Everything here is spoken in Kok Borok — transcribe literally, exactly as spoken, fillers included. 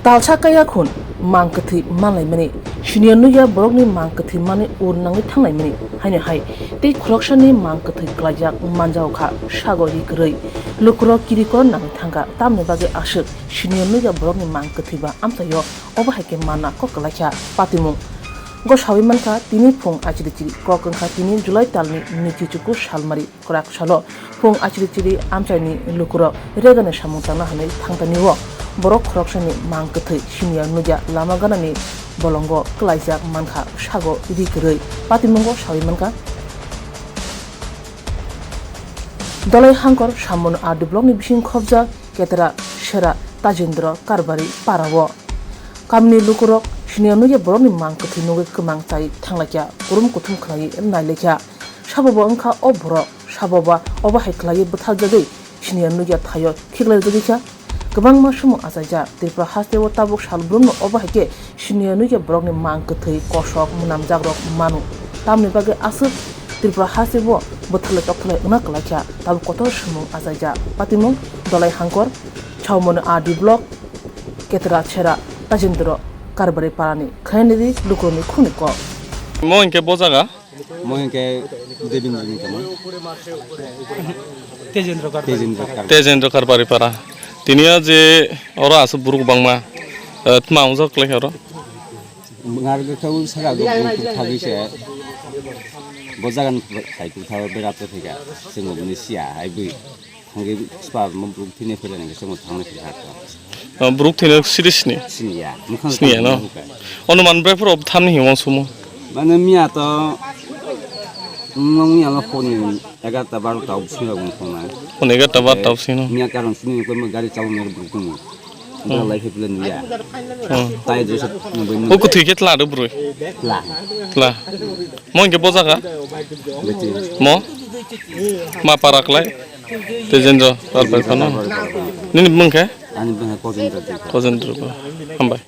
Talsa kaya khun mang kwthwi manlaimani, siniya nukya borokni mang kwthwi manwi ur nangwi thanglaimani, haino hai tei khoroksani mang kwthwi klaijak manjao kha sago ri kwrwi. Lukurok kirikor nangwi thangkha, tamni bagwi aswk siniya nukya borokni mang kwthwi ba amchaio obo hai khe manna kok kwlaikha patimung. Go sawi mankha tini phung achiri chiri kok wngkha tini July talni nwichi chuku salmari. Kwrak salo phung achiri chiri amchaini lukurok regani samung tangna hwnwi thangtanio borok khoroksani mang kwthwi siniya nukya lama ganani bolongo klaijak mankha sago ri kwrwi patimungo sawi mankha. Dolai Hangkor Samon R D blockni bising khobjak Ketra Sera Tajendra Karbari parao kamini lukurok siniya nukya borokni mang kwthwi nugwi kwmang chai thanglaikha, kurum kuthum khlaiwi nailaikha. Sabobo wngkha o borok, saboba obo hai khlaiwi bwthaljagwi siniya nukya thaio khiklaijagwi kha. Kwbangma sumung achaijak Tripura hasteo tabuk salbrumno obo hai khe siniya nukya borokni mang kwthwi kosok mwnamjakrok mano. Tamni bagwi aswk Tripura hasteo bwtharlai toktharlai wngna kwlaikha, tabuk kotor sumung achaijak. Patimung Dolai Hangkor, Chaumoni R D block, Ketra Sera Tajendra Karbari parani khlainadi lukurokni khungni kok. Mo hinkhe bo jaga? Mo hinkhe Devendra ni tamo. Tejendra Karbari. Tejendra Karbari. Tejendra Karbari para. Tini o je oro aswk borok bangma, eh, tma wngjak kwlai khe oro? Ngar gakha o saka go borok thagwi se. Bo jaga ni khai tu thago berat thika. Sengmo bini sia hai bui. Hingke spa mo borok thini phailai nangkhe chwngno thangna khe kha. O, borok thini siri sini? Sini ya. Sini ya, no? Onuman bre phuru thamni himo sumo? Mane miya to, mm, miya no phone egarta barota o bisingo wng thangna. Phone egarta barota o bisingo? Miya karon sini ko gari chalok nai borok tongo. Bwla lai phai phle nuya. Hmm. Tai dresa nungbai mun. O kwthwi khe tla do bwrwi? Tla. Tla. Mo hinkhe bo jaga? Beti. Mo? Ma para klai? Tejendra Karbari phano. Nini bumung khe? Ani bumung khe Kojendra Debbarma. Kojendra Debbarma. Hambai.